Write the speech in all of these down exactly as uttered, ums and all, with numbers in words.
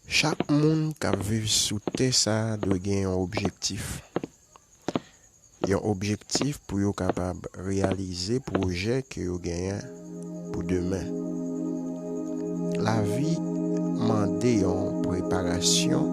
Chak moun k ap viv sou tè sa a dwe gen yon objektif. Yon objektif pou yo kapab reyalize pwojè ke yo genyen pou demen. Lavi mande yon preparasyon,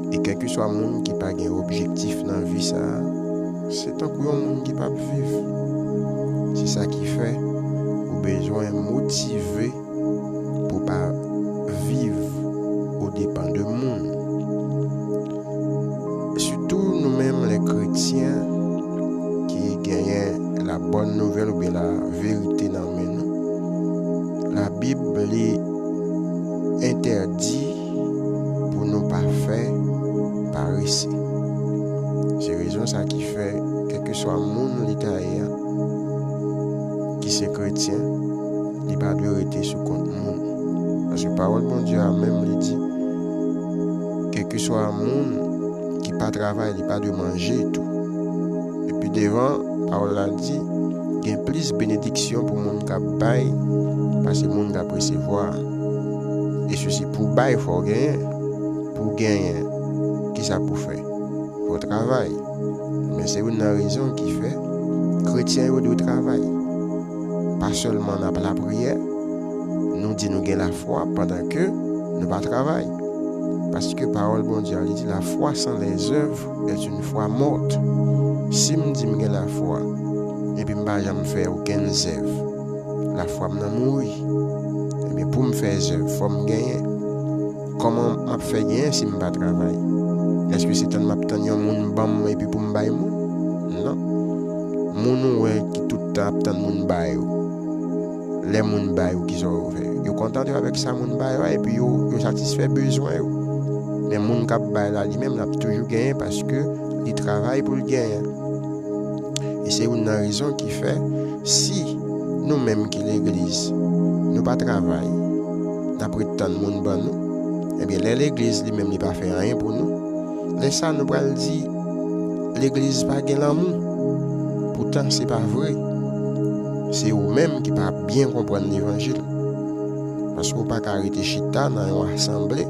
e kèlkeswa moun ki pa gen objektif nan vi sa a, se tankou yon moun ki p ap viv. Se sa ki fè ou bezwen motive pou pa viv o depan de moun. Sitou nou menm lè kretyen ki genyen la bòn nouvèl oubyen la verite nan men nou. Labib li entèdi pou nou pa fè parese. Se rezon sa ki fè, kèlkeswa moun li ta ye a, ki se kretyen, li pa dwe rete sou kont moun. Paske pawòl Bondye a menm li di, kèlkeswa moun ki pa travay, li pa dwe manje tou. Epi devan, pawòl la di, gen plis benediksyon pou moun k ap bay pase moun k ap resevwa. E sesi pou bay, fò w genyen. Pou w genyen, kisa pou w fè? Fò w travay. Men se youn nan rezon ki fè kretyen yo dwe travay. Pa sèlman n ap lapriyè, nou di nou gen lafwa pandan ke nou pa travay. Paske pawòl Bondye a, li di, la foi sans les œuvres est une foi morte. Si m di m gen lafwa, epi m pa janm fè okenn zèv, lafwa m nan mouri. Ebyen, pou m fè zèv, fò m genyen. Kòman m ap fè genyen si m pa travay? Èske se tann m ap tann yon moun ban m epi pou m bay moun? Non. Moun ou wè ki tout tan ap tann moun ba yo, lè moun ba yo, kisa yo fè? Yo kontante yo avèk sa moun ba yo a, epi yo, yo satisfè bezwen yo. Men moun k ap bay la, li menm, l ap toujou genyen paske li travay pou l genyen. E se youn nan rezon ki fè, si nou menm ki legliz, nou pa travay, n ap ret tann moun ban nou, ebyen, lè legliz li menm li pa fè anyen pou nou, lè sa a nou pral di legliz pa gen lanmou. Poutan, se pa vre. Se ou menm ki pa byen konprann levanjil. Paske w pa ka rete chita nan yon asanble,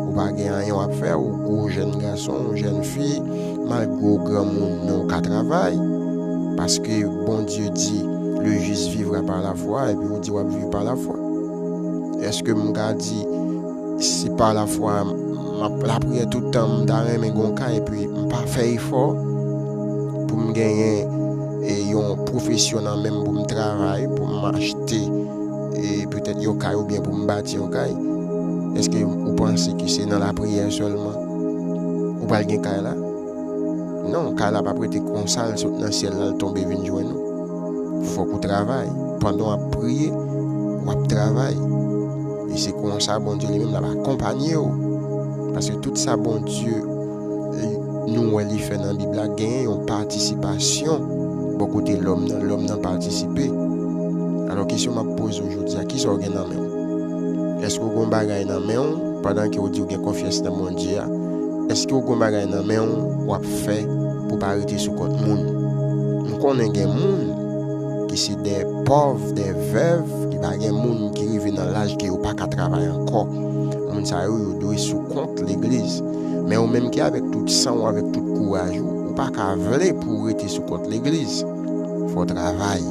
ou pa gen anyen w ap fè, ou gwo jèn gason, ou jèn fi, malgre w granmoun, men w ka travay. Paske Bondye di, le juste vivra par la foi, epi ou di w ap viv pa lafwa. Èske m ka di, si pa lafwa, m ap lapriyè tout tan, m ta renmen gon kay, epi m pa fè efò pou m genyen, e, yon pwofesyon nan men m pou m travay, pou m achte, e, petèt yon kay oubyen pou m bati yon kay? Èske ou panse ke se nan lapriyè sèlman ou pral gen kay la? Non, kay la p ap rete konsa, l sot nan syèl la, l tonbe vin jwenn ou. Fòk ou travay. Pandan w ap priye, w ap travay. E se konsa Bondye li menm l ap akonpanye w. Paske tout sa Bondye, eh, nou wè li fè nan Bib la, genyen yon patisipasyon bò kote lòm nan. Lòm nan patisipe. Alò, kesyon m ap poze w jodi a, kisa w gen nan men w? Èske w gen yon bagay nan men w pandan ke w di w gen konfyans nan Bondye a? Èske w gen yon bagay nan men w w ap fè pou w pa rete sou kont moun? M konnen gen moun ki se de pòv, de vèv, ki pa gen moun, ki rive nan laj ke yo pa ka travay ankò. Moun sa yo, yo dwe sou kont legliz. Men ou menm ki avèk tout san w, avèk tout kouraj ou, ou pa ka vle pou w rete sou kont legliz. Fò w travay.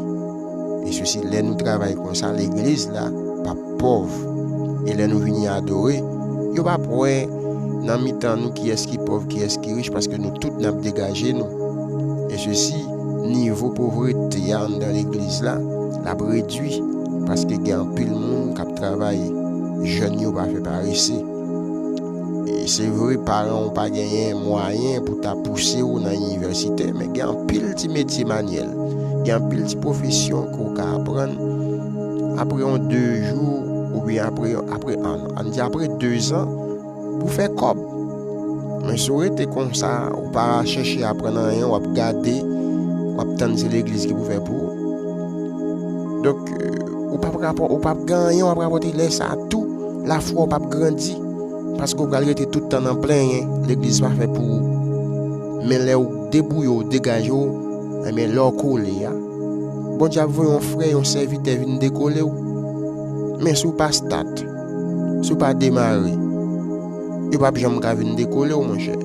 E sesi, lè nou travay konsa, legliz la p ap pòv. E lè nou vini adore, yo p ap wè nan mitan nou kiyès ki pòv, kiyès ki rich, paske nou tout n ap degaje nou. E sesi, nivo povrete a anndan legliz la, l ap redui, paske gen anpil moun k ap travay. Jèn yo pa fè parese. E se vre, paran w pa genyen mwayen pou ta pouse w nan inivèsite, men gen anpil ti metye manyèl, gen anpil ti pwofesyon ke w ka aprann. Apre yon de jou, oubyen apre, apre, an, ann di apre de zan, pou fè kòb. Men si w rete konsa, ou pa chèche aprann anyen, w ap gade, w ap tann se legliz ki pou fè pou ou. Donk, euh, ou p ap rapò-, ou p ap gen anyen w ap rapòte lè sa a tou, lafwa w p ap grandi, paske w pral rete tout tan nan plenyen, legliz pa fè pou ou. Men lè w debouye w, degaje w, ebyen, lè w kole a, Bondye ap voye yon frè, yon sèvitè vin dekole w. Men si w pa stat, si w pa demare, Yo p ap janm ka vin dekole w, monchè.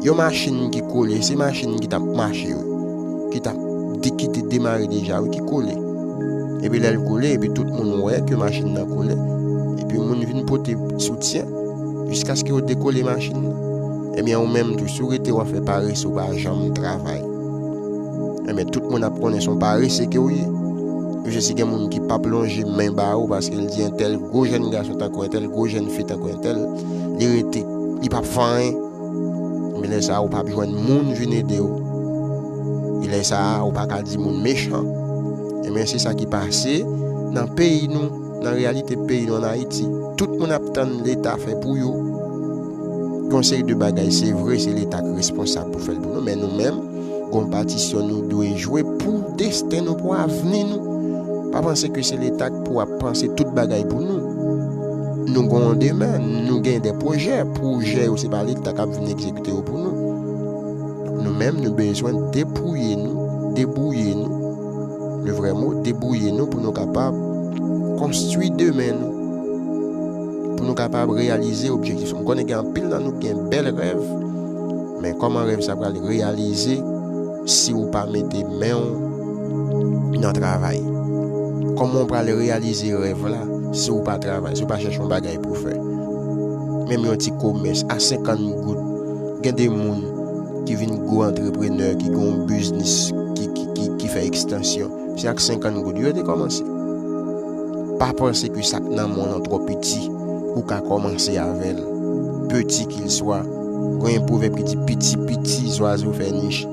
Yon machin ki kole, se machin ki t ap mache, wi. Ki t ap, de- ki te demare deja, wi, ki kole. Epi lè l kole, epi tout moun wè ke machin nan kole. Epi moun vin pote soutyen jiskaske yo dekole machin nan. Ebyen, ou menm tou, si w rete w ap fè parese, ou pa janm travay. Ebyen, tout moun ap konnen se yon parese ke w ye. Yo jis gen moun ki p ap lonje men ba ou paske l di entèl gwo jèn gason tankou entèl, gwo jèn fi tankou entèl, li rete, li p ap fè anyen. Men lè sa a, ou p ap jwenn moun vin ede w. E lè sa a, ou pa ka di moun mechan. Ebyen, se sa ki pase nan peyi nou, nan reyalite peyi nou ann Ayiti. Tout moun ap tann Leta fè pou yo. Gen yon seri de bagay, se vre, se Leta ki responsab pou fè l pou nou, men nou menm, gen yon patisyon nou dwe jwe pou desten nou, pou avni nou. Pa panse ke se Leta k pou ap panse tout bagay pou nou. Nou gen yon demen, nou gen de pwojè, pwojè yo se pa Leta k ap vin egzekite yo pou nou. Nou menm, nou bezwen depouye nou, debouye nou. Le vrè mo, debouye nou pou nou kapab konstwi demen nou. Pou nou kapab reyalize objektif. M konnen gen anpil nan nou gen bèl rèv, men kòman rèv sa pral reyalize si w pa mete men w nan travay? Kòman w pral reyalize rèv la si w pa travay, si w pa chèche yon bagay pou fè? Menm yon ti komès a senkant goud. Gen de moun ki vin gwo antreprenè, ki gen yon biznis ki, ki, ki, ki fè ekstansyon. Se ak senkant goud yo te kòmanse. Pa panse ke sa k nan men w lan twò piti pou w ka kòmanse avè l. Petit qu'il soit. Gen yon pwovèb ki di, piti piti zwazo fè nich.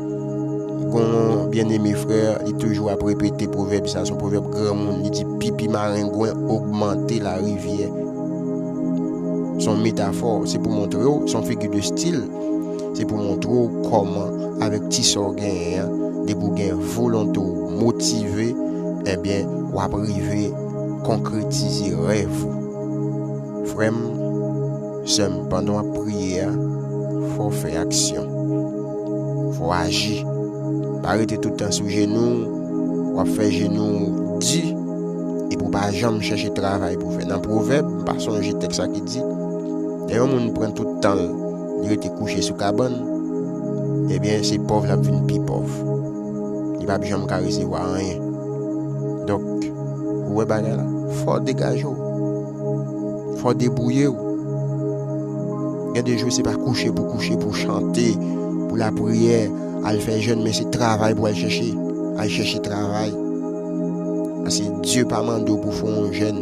Gen yon byeneme frè, li toujou ap repete pwovèb sa, se yon pwovèb granmoun, li di, pipi marengwen ogmante larivyè. Se yon metafò, se pou montre w, se yon figi de stil. Se pou montre w kòman, avèk ti sa w genyen an, depi w gen volonte, w motive, ebyen, w ap rive konkretize rèv ou. Frè m, sè m, pandan w ap priye a, fò w fè aksyon. Fò w aji. Pa rete tout tan sou jenou w, w ap fè jenou w di, epi w pa janm chèche travay pou w fè. Nan Pwovèb, m pa sonje tèks la ki di, lè yon moun pran tout tan l, li rete kouche sou kabann, ebyen, se pòv l ap vin pi pòv. Li p ap janm ka resevwa anyen. Donk, ou wè bagay la, fò w degaje w. Fò w debouye w. Gen de jou, se pa kouche pou kouche, pou chante, pou lapriyè, al fè jèn, men se travay pou al chèche. Al chèche travay. Paske Dye pa mande w pou fè yon jèn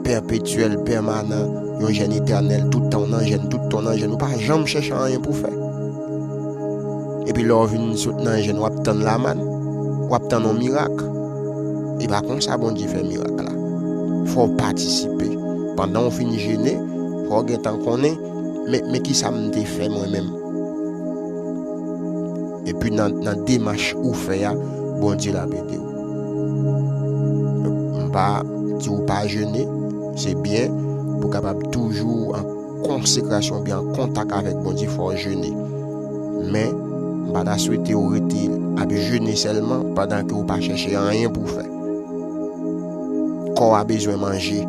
pèpetyèl, pèmanan, yon jèn etènèl, tout tan w nan jèn, tout tan w nan jèn, ou pa janm chèche anyen pou fè. Epi lè w vin sot nan jèn, w ap tann lamàn, w ap tann yon mirak. E pa konsa Bondye fè mirak la. Fò w patisipe. Pandan w fin jene, fò w gentan konnen, men, men kisa m te fè mwen menm. Epi nan, nan demach ou fè a, Bondye l ap ede w. M pa di w pa jene, se byen pou w kapab toujou an konsekrasyon oubyen an kontak avèk Bondye, fò w jene. Men, m pa ta swete w rete ap jene sèlman pandan ke w pa chèche anyen pou w fè. Kò a bezwen manje.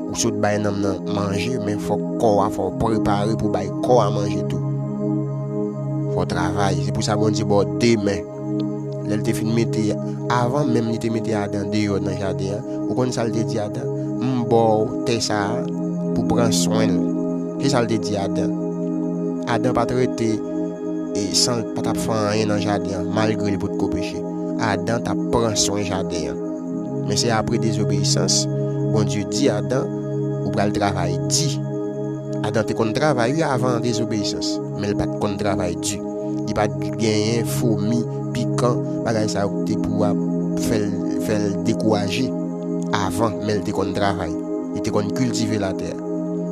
Ou sot bay nanm nan manje, men fòk kò a, fò w prepare pou bay kò a manje tou. Fò w travay. Se pou sa Bondye ba w de men. Lè l te fin mete, avan menm li te mete Adan deyò nan jaden an, ou konn sa l te di Adan? M ba w tè sa a pou pran swen l. Se sa l te di Adan. Adan pa t rete e san l pa t ap fè anyen nan jaden an, malgre li potko peche. Adan t ap pran swen jaden an. Men se apre dezobeyisans, Bondye di Adan, ou pral travay di. Adan te konn travay, wi, avan dezobeyisans, men l pa t konn travay di. Li pa t genyen fomi, pikan, bagay sa yo ki te pou ap fè l, fè l dekouraje avan, men l te konn travay. Li te konn kiltive latè a.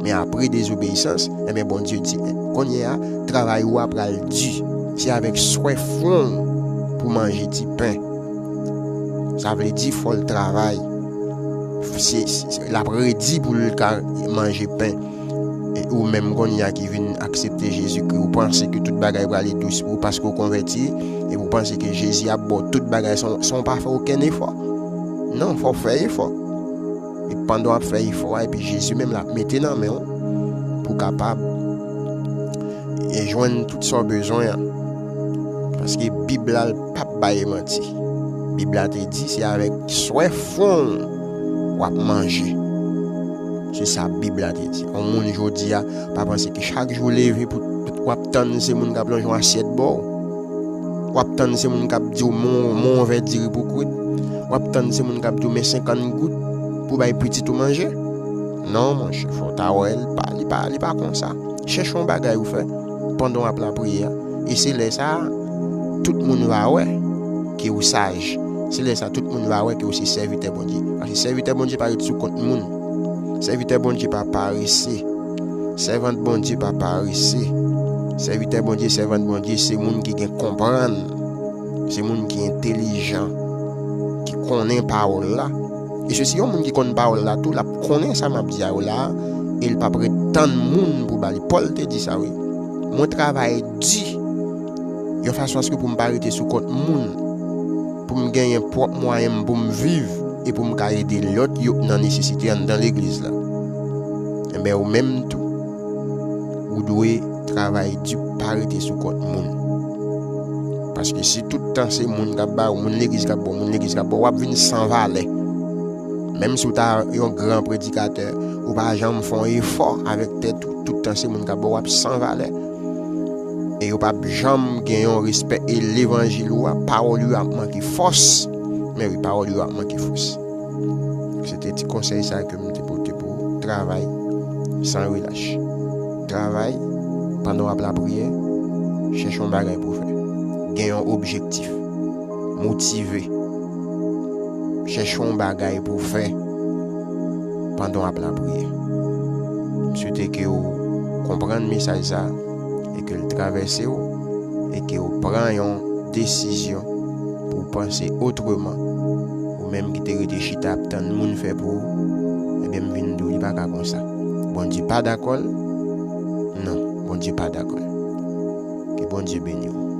Men apre dezobeyisans, ebyen, Bondye di, kounye a, travay ou a pral di. Se avèk swè fwon w pou manje ti pen. Sa vle di, fò l travay. Se, se, se, l ap redi pou l ka manje pen. E ou menm kounye a ki vin aksepte Jezikri, ou panse ke tout bagay prale dous pou ou paske w konvèti, epi ou panse ke Jezi ap ba w tout bagay san, san w pa fè okenn efò. Non, fò w fè efò. E pandan w ap fè efò a, epi Jezi menm l ap mete nan men w pou w kapab e jwenn tout sa w bezwen an. Paske Bib la, l p ap bay manti. Bib la te di, se avèk swè fon w w ap manje. Se sa Bib la te di. Yon moun jodi a, pa panse ke chak jou w leve pou w ap tann se moun k ap lonje yon asyèt ba w. W ap tann se moun k ap di w men yon, men yon vè diri pou kwit. W ap tann se moun k ap di w men senkant goud pou bay pitit ou manje. Non, monchè, fò w ta wè, li pa, li pa, li pa konsa. Chèche yon bagay ou fè pandan w ap lapriyè. E se lè sa a, tout moun va wè ke ou saj. Se lè sa a, tout moun va wè ke ou se sèvitè Bondye. Paske sèvitè Bondye pa ret sou kont moun. Sèvitè Bondye pa parese. Sèvant Bondye pa parese. Sèvitè Bondye, sèvant Bondye, se moun ki gen konprann. Se moun ki entelijan, ki konnen pawòl la. E se si yon moun ki konn pawòl la tou, l ap konnen sa m ap di a yo la a, e l p ap ret tann moun pou ba li. Pòl te di sa, wi. Mwen travay di, yon fason aske pou m pa rete sou kont moun, pou m genyen pwòp mwayen m pou m viv, e pou m ka ede lòt yo nan nesesite anndan legliz la. Enben, ou menm tou, ou dwe travay di, pa rete sou kont moun. Paske si tout tan se moun k ap ba ou, moun legliz k ap ba ou, moun legliz k ap ba ou, w ap vin san valè. Menm si w ta yon gran predikatè, ou pa janm fè yon efò avèk tèt ou, tout tan se moun k ap ba ou, w ap san valè. E yo p ap janm gen yon respè, e levanjil ou a, pawòl yo ap manke fòs. Men wi, pawòl yo ap manke fòs. Se te ti konsèy sa ke m te pote pou ou. Travay san relach. Travay pandan w ap lapriyè. Chèche yon bagay pou w fè. Gen yon objektif. Motive. Chèche yon bagay pou w fè pandan w ap lapriyè. M swete ke w konprann mesaj sa a e ke l travèse w e ke w pran yon desizyon pou w panse otreman. Ou menm ki te rete chita ap tann moun fè pou ou, ebyen, m vin di w, li pa ka konsa. Bondye pa dakò l? Non, Bondye pa dakò l. Ke Bondye beni w.